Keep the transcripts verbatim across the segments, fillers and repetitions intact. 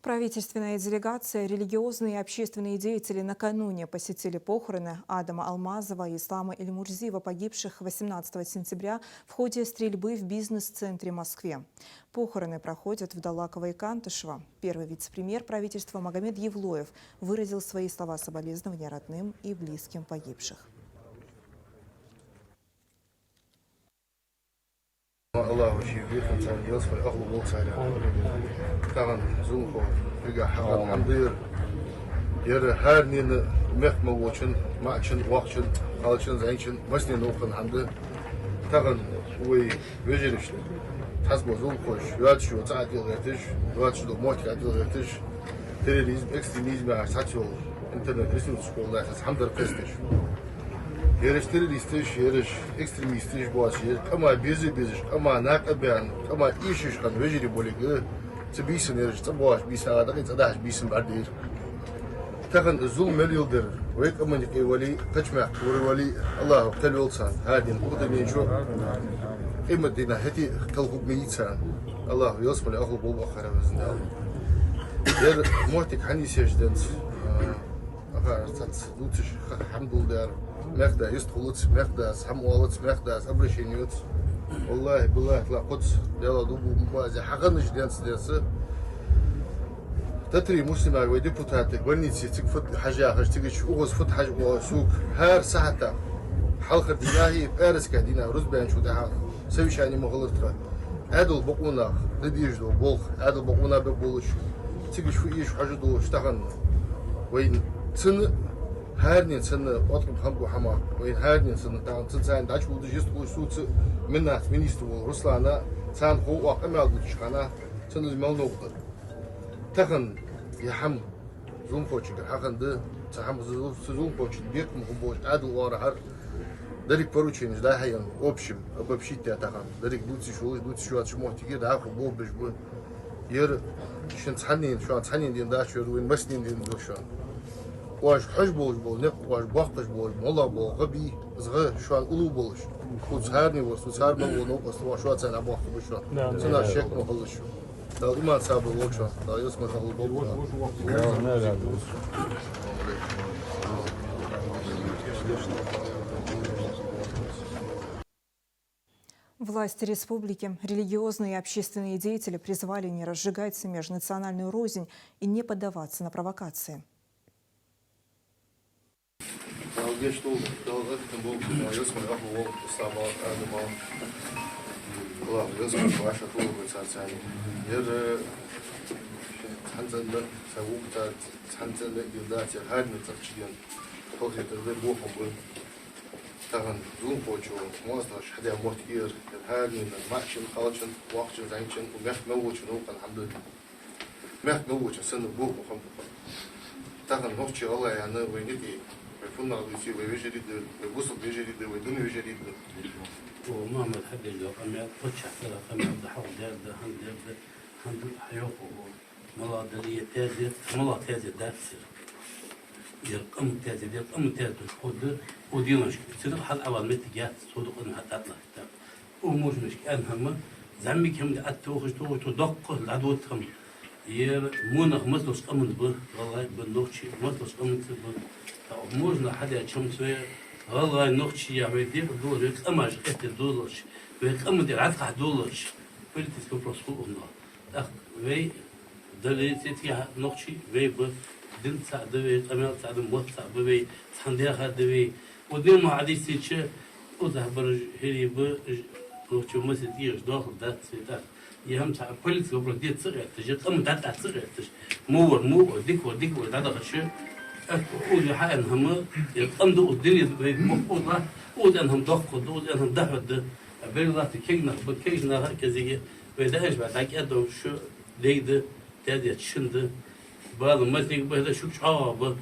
Правительственная делегация, религиозные и общественные деятели накануне посетили похороны Адама Алмазова и Ислама Эльмурзиева, погибших восемнадцатого сентября в ходе стрельбы в бизнес-центре в Москве. Похороны проходят в Долаково и Кантышево. Первый вице-премьер правительства Магомед Евлоев выразил свои слова соболезнования родным и близким погибших. АллахӀа ший бехкам царна ялсмале, ахлу болба царна. Тахан зуламхо, вайга хьакъ хӀама дар. Ер хӀаранена, мехка мел волча, маӀача, воккхача, кхалча, зӀамигача, массанена укхан хӀама да. Тахан вай вежарашта, цхьацца бола зуламхоша, йоацаш йола цӀа тӀа гӀерташ, йоацаш дола моттиг тӀа гӀерташ, терроризм, экстремизм яхаш цхьацца йола интернет-ресурсашка гӀолла хӀама дар кхесташ. Ераш террористаш, ераш экстремисташ боацаш, ераш къаман безам безаш, къаман накъабаьнна, къаман эшаш хинна вежарий болга, цу бийсан ераш цӀабоагӀаш бийсан, ала дакъий цӀадахьаш бийсан бӀаргадайра. Тахан зулам мел йилдар, вай къаман юкъе вале, кхыча мехка вале, АллахӀа кхел йолда царна, хӀаранена укх дунен чу, къематдийнахьа хӀаьта а кхел хургма йий царна. АллахӀа ялсмале, ахлу болба ахара везан Дала. Ер моттиг хьанийсеш денз, а, Ахара цхьацца дувцаш ха-, хӀама доладаьр. Мехка да йистхулац, мехка да аз хӀама оалац, мехка да аз обращени йоац. ВаллахӀи, биллахӀи, тӀаккха кхоаца Даьла дув буъ ма базе, хьахиннача денца, денца. Татри Муслимага, вай депутата, больнице цига фуд хьажа яхаш, цига чу укхаза фуд хьажа оалаш сога. ХӀара сахьата, хьалхарча дийнахьеи пӀаьраска дийнахьеи рузбаьнначул тӀехьагӀа совещани ма хилар тха. Ӏаьдала бокъонах де дезаш дола болх, Ӏаьдала бокъонах бе болаш, цига чу фу эш хьожаргдолаш тахан вайна цунна, хӀаранена санна, къоткъам хинна ба хӀама, вайна хӀаранена санна, тахан цунца дӀачувоалаш йистхулаш сога, минац министр вола Руслана, царна хов оаха къамаьл дувцача хана, цунна из мел новкъа дар. Тахан ер хӀама зуламхочунгара хьахинна да, цу хӀама зу-, цу зуламхочун бекхам хургболаш Ӏаьдала оагӀорахьара деррига порученеш дӀа-хьа енна, общем, обобщить даь тахан, деррига дувцаш волаш, дувцаш воацача моттиге дӀахо болх беш ба. Ер шун цхьаннена, шоана цхьаннена дена дац ер, вайна массанена дена да шоана. Оаш хьожаш болаш бола никъ, оаш боаккхаш болаш бола, моллагӀа бола гӀа бий, из гӀа шоана уллув болаш. Кхоаца хӀаране вар, кхоаца хӀара мел вола новкъост, оаш шоаца дӀабоаккхаргба шоана. Да. Цунах шек ма хилалаш шоана. Дала иман, сабар лолда шоана. Дала ялсмале, ахлу болба. Власти республики, религиозные и общественные деятели призвали не разжигать межнациональную рознь и не поддаваться на провокации. Дала гешт долда, Дала къахетам болба, Дала ялсмале, ахлу болба, Ислама, Адама. АллахӀа ялсмале, вӀашагӀтохаргва царца. Ер, э, цхьан цӀенна, са вукхар цхьан цӀенна дина дац, ер хӀаранена цӀагӀа чудена халахетар да, бохам ба. Тахан зуламхочо моастагӀаша хьадаь моттиг я ер, ер хӀаранена маӀачун, кхалчун, воккхачун, зӀамигачун, укх мехка мел волчун укхан хӀама да. Мехка мел волчун санна бохам ба. Тахан нохчий, гӀалгӀай аьнна вайна тӀа, вай фуннагӀа дувце, вай вежарий да, вай бусалба вежарий да, вай дина вежарий да. О, Мухьаммад, хьадийла къамаьл, паччахьа тӀара къамаьл да, хьалха даьр да, хӀанз даьр да, хӀанз да, хьайоах хьога. МалагӀа дале а таьзет, малагӀа таьзет дац ер. Ер къаман таьзет, ер къаман таьзет хургда, укх деношка цунах хьал Ӏавала моттиг яц, цо дукъана хьатӀадалахь. Укх мужнашка аьнна хӀама, зӀамига хӀама де Ӏаттохаш, тохаш, тохаш, доккха дӀадода хӀама. Ер мо нах массадолча къаман ба, гӀалгӀай а ба, нохчий а, массадолча къаманца а ба. ТӀаккха укх мужна хьадаьча хӀамаца вай гӀалгӀай, нохчий яхаш вай дехар долаш, вай къамаш эттар долаш, вай къаман тӀа дӀатӀакхахьа долаш, политический вопрос хул укхунах. ТӀаккха вай дале цӀи тӀехьа нохчий вай ба, дин цаӀ да вай, къамаьл цаӀ да, мотт цаӀ ба вай, цхьан даьха да вай. Укх дина мара Ӏодийшача, укхаза бараш хӀирий ба, нохчо массане тӀехаш доахар дац вай тӀаккха. Ер хӀама цхьа политический вопрос де ца гӀерташ, ер къам дӀатӀа ца гӀерташ, мо вар мо, дика вар дика ва дӀадахача, тӀаккха укхаза хьааьнна хӀама, ер къам да, укхаза дин я вай, укхаза, укхаза аьнна хӀама доккха да, укхаза аьнна хӀама дӀахо да. А берригаш латта кегий нах ба, кегий наха а кӀезига, вай даьннача бӀаь дӀакӀаьддо шу дегӀ да, таьзет шун да, бала массанега ба, хӀаьта шуга чӀоагӀагӀа ба.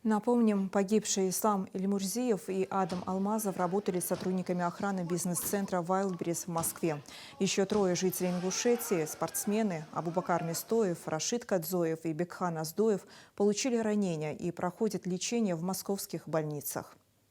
Напомним, погибшие Ислам Эльмурзиев и Адам Алмазов работали сотрудниками охраны бизнес-центра «Вайлдберриз» в Москве. Ещё трое жителей Ингушетии, спортсмены Абубакар Местоев, Рашид Кадзоев и Бекхан Оздоев, получили ранения и проходят лечение в московских больницах.